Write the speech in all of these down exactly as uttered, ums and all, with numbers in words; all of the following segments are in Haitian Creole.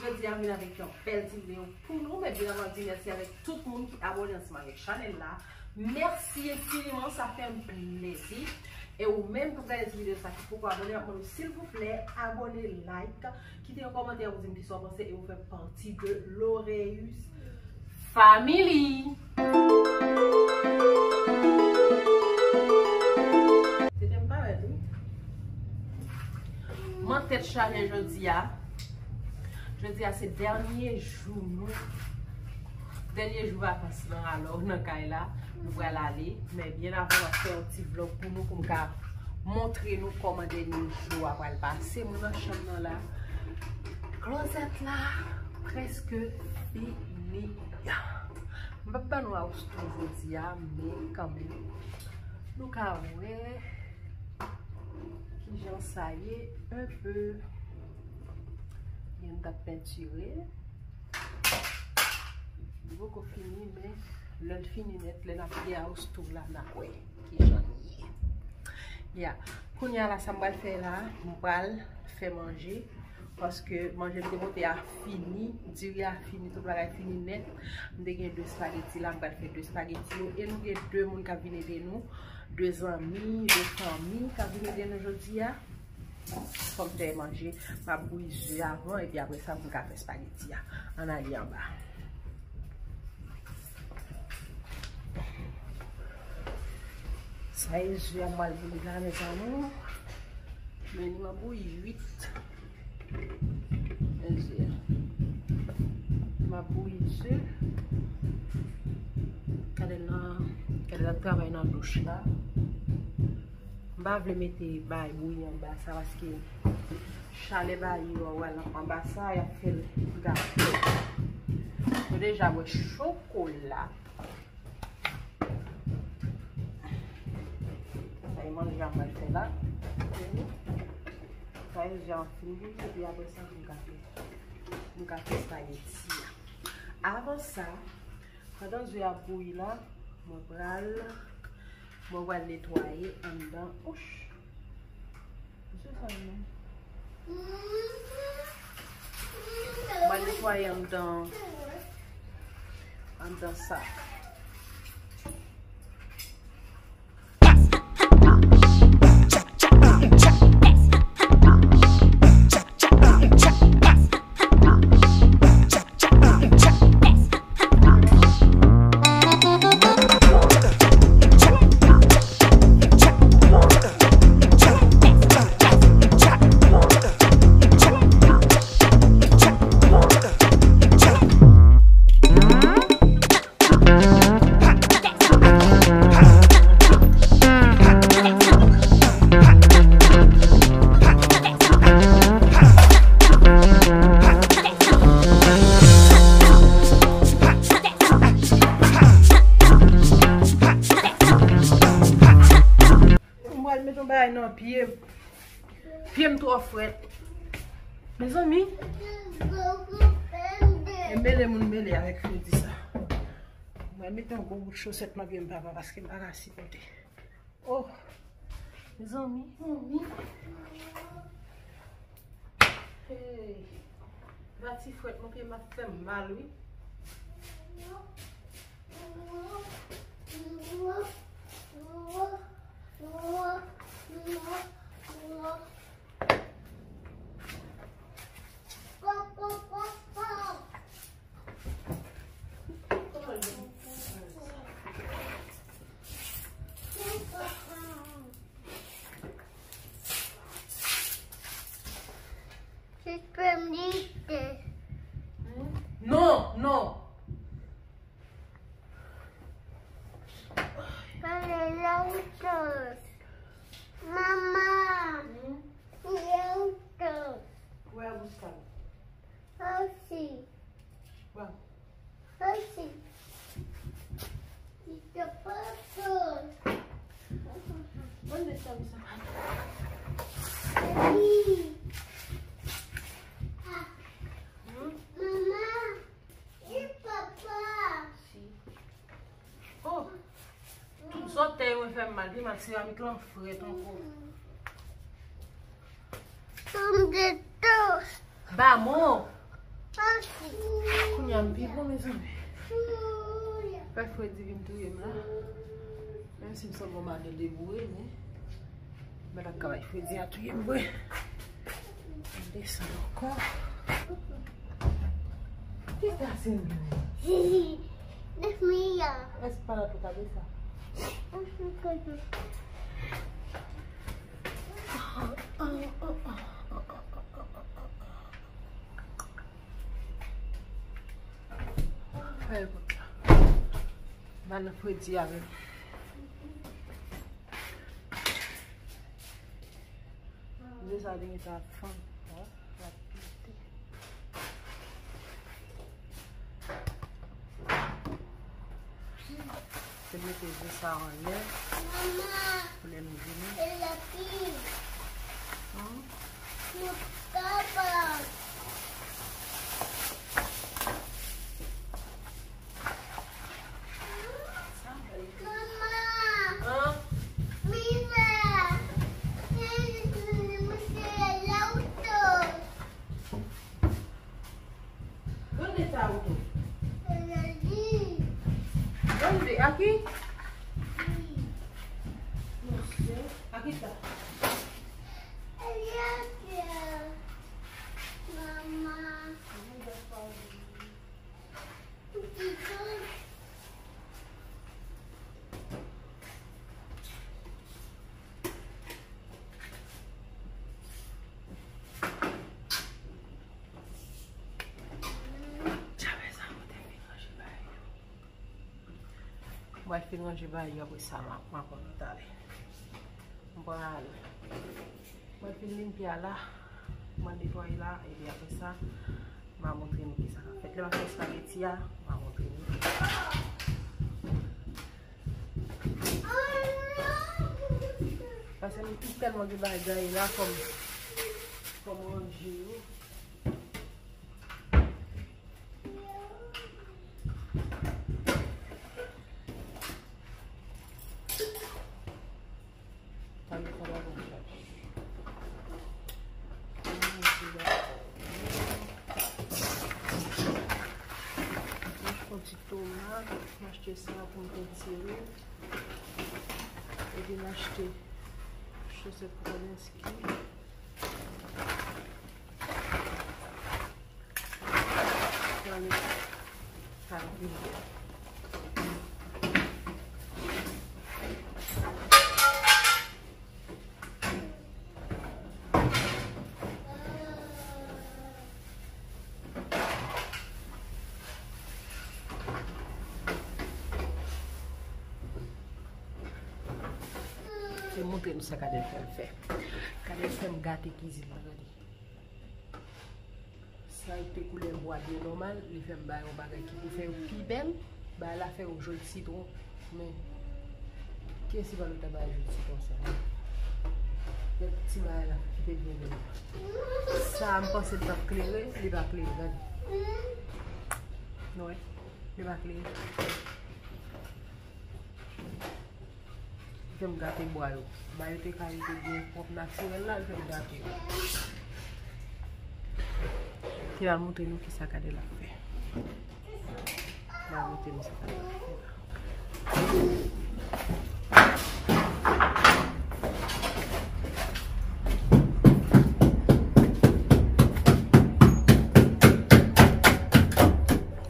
Jodi a vin avèk yon bèl ti videyo pou nou, men byen avan di mèsi avèk tout moun ki abòne ansanm avèk chanèl la. Mèsi enfiniman, sa fè m plezi. E ou menm k ap gade ti videyo sa ki poko abòne, m ap mande w silvouplè abòne, like, kite yon kòmantè pou di m kisa w panse e ou fè pati de Loreus Family. Se te m parèt, wi. Mwen tèt chaje jodi a. Jodi a se dènye jou nou. Dènye jou vakans lan, alò, nan kay la. Nou pral ale. Men byen avan, m ap fè yon ti vlòg pou nou, pou m ka montre nou kòman dènye jou a pral pase. Mwen nan chanm nan la. Klozèt la prèske fini. M p ap ban nou house tour jodi a, men kanmenm, nou ka wè kijan sa ye un peu. Gen m t ap pentire. Li poko fini, men lè l fini nèt, lè n ap gen house tour la, n a wè kijan li ye. Ya. Kounye a la, sa m pral fè la, m pral fè manje. Paske manje m te pote a fini, diri a fini, tout bagay fini nèt. M te gen de espageti la, m pral fè de espageti yo. E nou gen de moun k ap vin ede nou, de zanmi, de fanmi k ap vin ede nou jodi a. Fò m fè manje, m ap bouyi ze avan, epi apre sa, pou m ka fè espageti a. Ann ale anba. Sa e ze a m pral bouyi la, mes amours. Men li m ap bouyi uit. Men ze a. M ap bouyi ze. Gade nan, gade l ap travay nan douch la. M pa vle mete bagay bouyi anba sa paske chalè bagay yo al anba sa, y ap fè l gato. Nou deja bwè chokola. Sa e manje a m pral fè la. Sa e jan fini, epi apre sa, m ka fè, m ka fè espageti a. Avan sa, pandan ze a ap bouyi la, mwen pral, mwen pral netwaye anndan. Ouch! Misye sa menm. Mwen netwaye anndan, anndan sa. M pral met yon bagay nan pye m. Pye m twò frèt. Mezanmi. E mele moun mele avèk fredi sa. M pral mete yon gwo bout chosèt nan pye m papa paske m pa ka sipòte. Oh. Mezanmi, mezanmi. Hey. Pati frèt mwen pye m ap fè m mal wi. Non, non. Pale longtemps. Maman. Longtemps. Wè, Gustavo. Osi. Wè. Osi. Ti te pase. Mwen de sa, sa. Osi. Hmm? Maman. E papa. Si. Oh. Tout zòtèy mwen fè m mal, pi mal seramik lan frèt ankò. Tande tou. Ba mwen. Kounye a m pi bon, mezanmi. Fè fredi vin touye m la. Menm si m sanble yon madanm deboure, men m pa t ap kaba fredi a touye m vre. Desann ankò. Kisa se menm? Nèf milya. Èske pa la tou ka desann? Fè l konsa. Ban nan fredi avè m. Ze sa gentan ap fann. Wè, l ap pete. Se mete ze sa anlè pou lè m vini. Hmm? Donde está auto? Donde? Aquí? No sé. Aquí está. Mamá. Mwen fin ranje bagay yo, apre sa, m a, m a konn talè. M pral, mwen fin limpye a la, mwen netwaye la, epi apre sa, m a montre nou kisa k ap fèt. Lè m ap fè espageti a, m a montre nou. Paske m tèlman gen bagay la, fò m, fò m ranje yo. Yon ti tomat, m achte sa pou m te tire. Epi m achte chosèt Kowalensky. Se montre nou sa Kadèl fè m fè. Kadèl fè m gate kizin nan, gade. Sa yo te koulè bwa byen nòmal, li fè m ba yo bagay ki pou fè yo pi bèl. Bagay la fè yo jwe sitwon. Men, kiyès ki pa lòt ta bay jwe sitwon sa? Gad ti bagay la ki te byen bèl la. Sa a m panse l t ap klere, li pa klere, gade. Nou wè, li pa klere. Li fè m gate bwa yo. Bwa yo te ka rete byen pwòp natirèl la, li fè m gate yo. Ki va montre nou kisa Kadèl ap fè. Li va montre nou sa Kadèl ap fè la.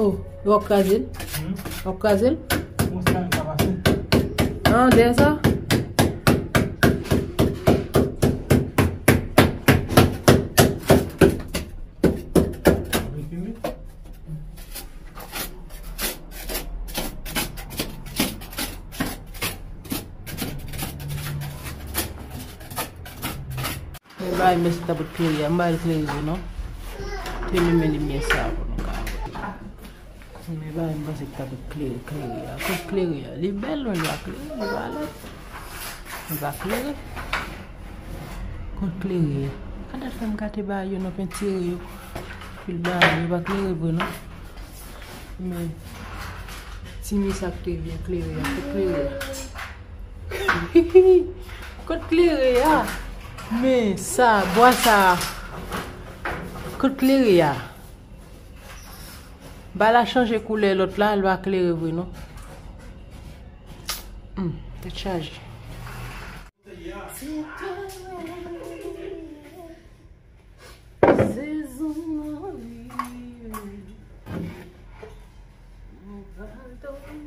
Oh, w ap kraze l? Hmm? W ap kraze l? Bon, sa, sa pase. Ah, dèyè sa? Wi, wi, wi. Men bay mèsi ta bout klere a, m bay l klere vre non. Te limen limyè sa pou nou ka wè. Men bay m panse ta bout klere, klere a. Kot klere a? Li bèl, men li pa klere, li pa lèd. Li pa klere. Kot klere a? Kadèl fè m gate bagay yo nan pentire yo. Pil bagay yo pa klere vre non. Men ti mi sa ki te byen klere a, kot klere a? Kot klere a? Men sa, bwa sa. Kot klere a? Bagay la chanje koulè lòt la, l pa klere vre non. Hmm, tèt chaje. Sezon an rive. Nou pral dòmi.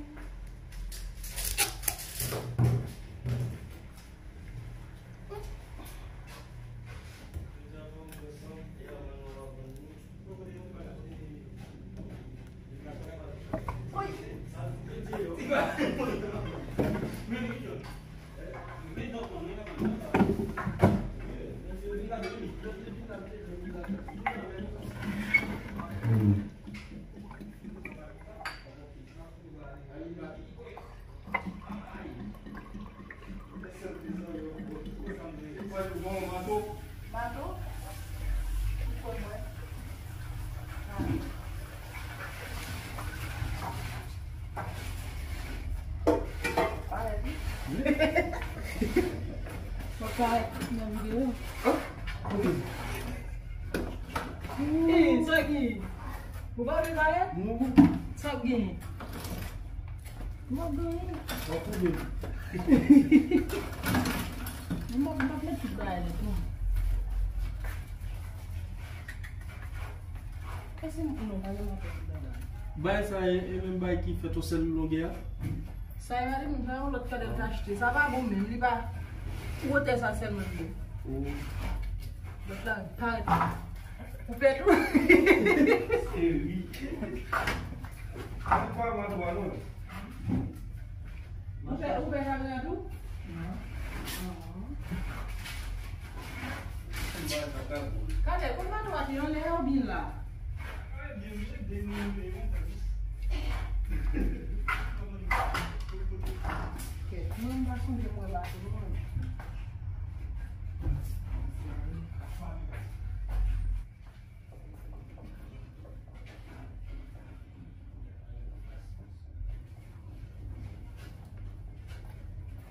Mwen parèt nan videyo. Hey, sa ki? Ou pa vle parèt? Non. Sa k genyen? Mwen genyen. Mwen koube. Mwen, mwen met tout bagay nèt non. Èske m konnen pa gen mwen fè tout bagay? Bagay sa e, e menm bagay ki fèt yon sèl longè a? Sa e pa de menm, sa yon lòt kadèt achte. Sa pa bon menm, li pa wotè sa sèlman li bon. Oh. Lòt la, parèt. Ou pèdi. Seri. Ou pa mantwa non. Ou pè, ou pè kamera tou? Non. Kade, konn mantwa te yon lè ou byen la? Kèt, mwen pa sonje mwen la tou non.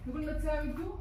Nou konn met seramik tou?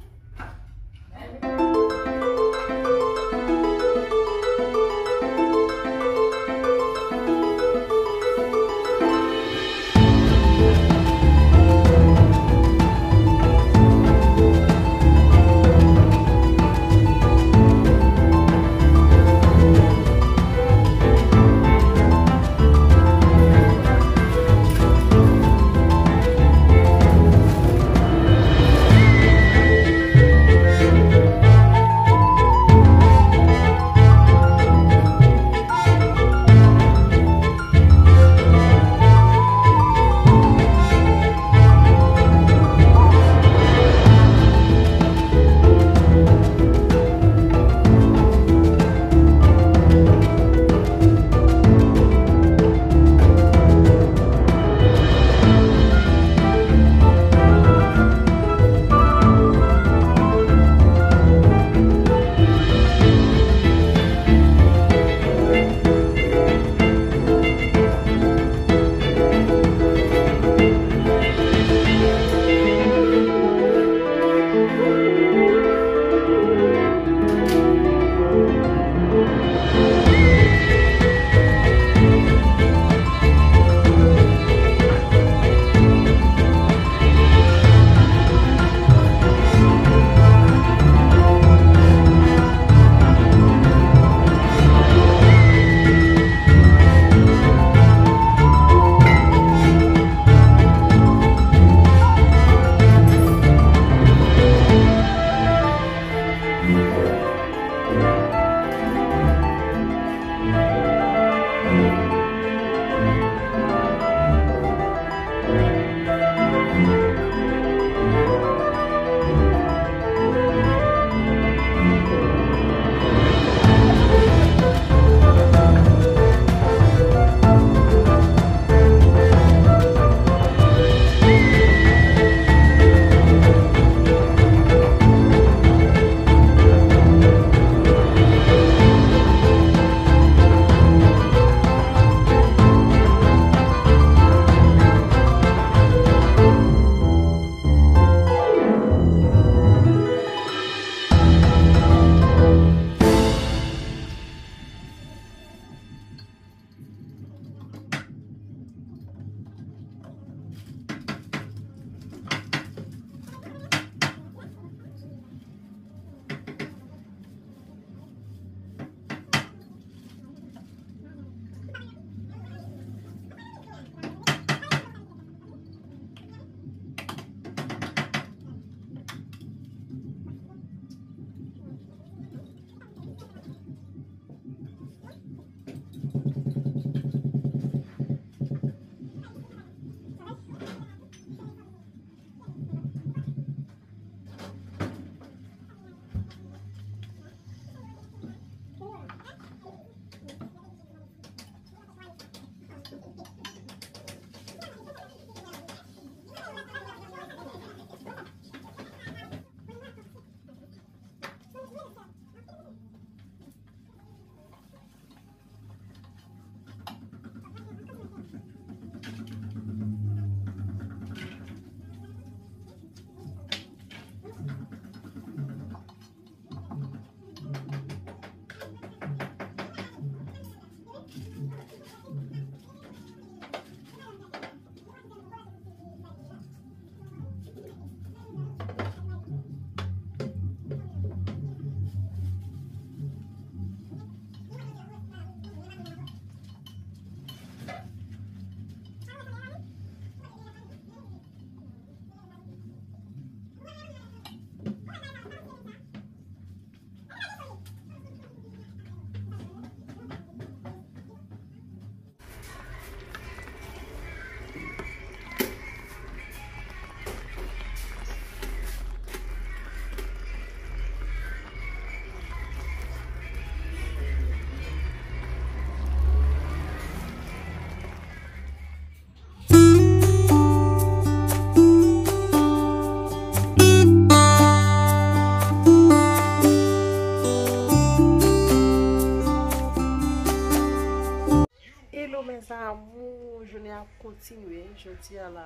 Kontinye, jodi a la,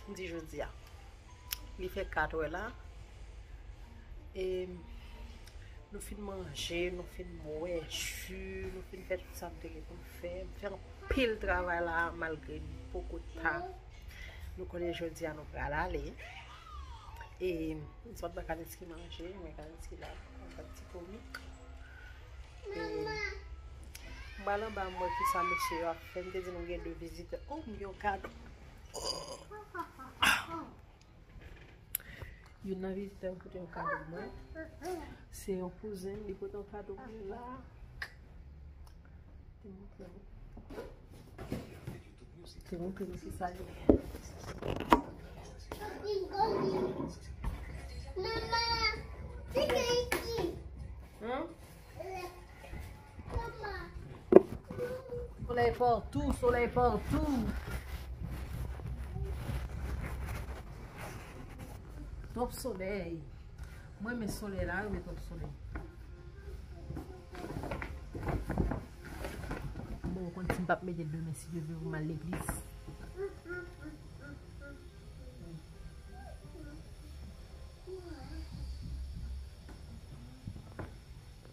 m di jodi a. Li fè kat è la. E nou fin manje, nou fin bwè ji, nou fin fè tout sa m te gen pou m fè. M fè anpil travay la, malgre m poko ta. Nou konnen jodi a nou pral ale. E m sot nan Kalinski manje, men Kalinski la, anba ti komik. E m al anba, m wè kisa mesye yo ap fè. M te di nou gen de vizitè. Oh, m gen yon kado. Youn nan vizitè yo pote yon kado pou mwen. Se yon kouzen m, li pote yon kado pou mwen la. Te montre nou. Te montre nou se sa li ye. Manman, se ki? Hein? Solèy patou, solèy patou. Twòp solèy. Mwen renmen solèy la, mwen renmen twòp solèy. Bon, ou konn si m p ap mete demen, si Dye vle, pou m al legliz.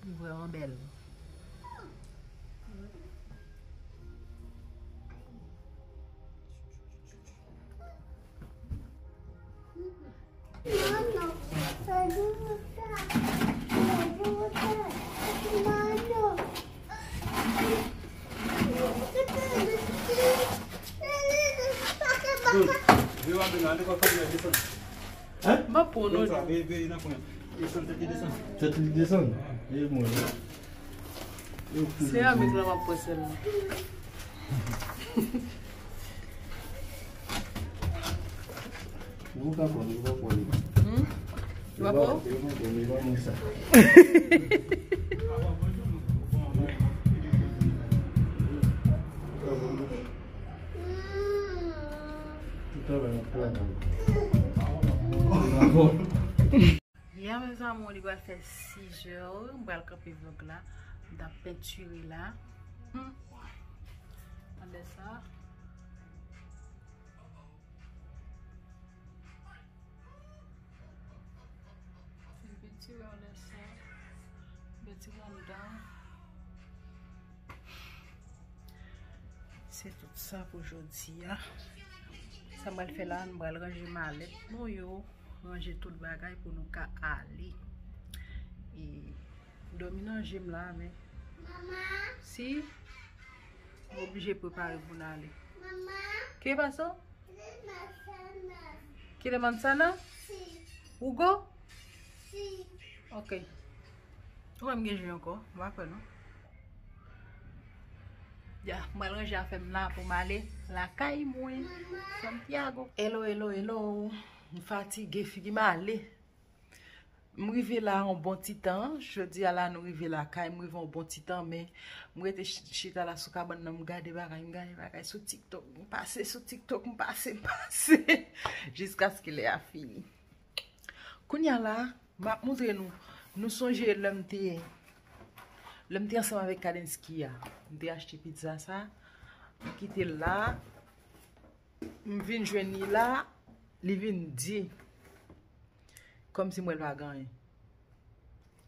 Li vrèman bèl. Hein? M ap pran non. Tèt li desann. E mwen. Seramik la m ap pran sèlman. Ou ka pran, ou ka pran li. Hmm? Ou pa pran? Ou pa pran, ou pa pran sa. Tout travay ap travay. Yè, mes amours, li pral fè sizè, m pral kanpe vlòg la. M t ap pentire la. Hmm. Gade sa. Pentire anlè sa. Pentire anndan. Se tout sa pou jodi a. Sa m pral fè la, m pral ranje malèt nou yo, ranje tout bagay pou nou ka ale. E dòmi nan je m la, men si m oblije prepare pou n ale. Ki pase? Kile mansana? Hugo? Ok. Ou wè m gen jwi ankò? M pa kwè non. Ya, m pral ranje afè m la pou m ale lakay mwen. Santiago. Hello, hello, hello. M fatige, figi m ale. M rive la yon bon ti tan. Jodi a la nou rive lakay, m rive yon bon ti tan, men m rete ch-, chita la sou kabann nan, m gade bagay, m gade bagay sou TikTok. M pase sou TikTok, m pase, m pase. Jiskaske lè a fini. Kounye a la, m ap montre nou. Nou sonje lè m te, lè m te ansanm avèk Kadenski a. M te achte pizza sa. M kite l la. M vin jwenn li la. Li vin di. Kòmsi m wè l pa gen anyen.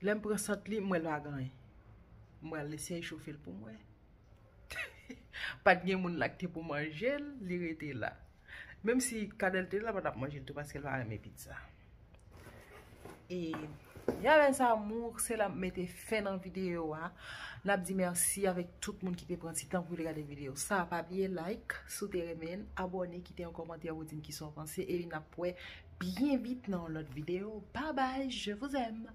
Lè m pran sant li, m wè l pa gen anyen. M pral eseye chofe l pou m wè. Pa t gen moun la ki te pou manje l, li rete la. Menm si Kadèl te la, pa t ap manje l tou paske l pa renmen pizza. E, ya, mes amours, se la m mete fen nan videyo a. N ap di mèsi avèk tout moun ki te pran ti tan pou yo te gade videyo sa. Pa bliye like, si w te renmen, abòne, kite yon kòmantè pou di m kisa w panse. E n ap wè byen vit nan yon lòt videyo. Bye bye, je vous aime.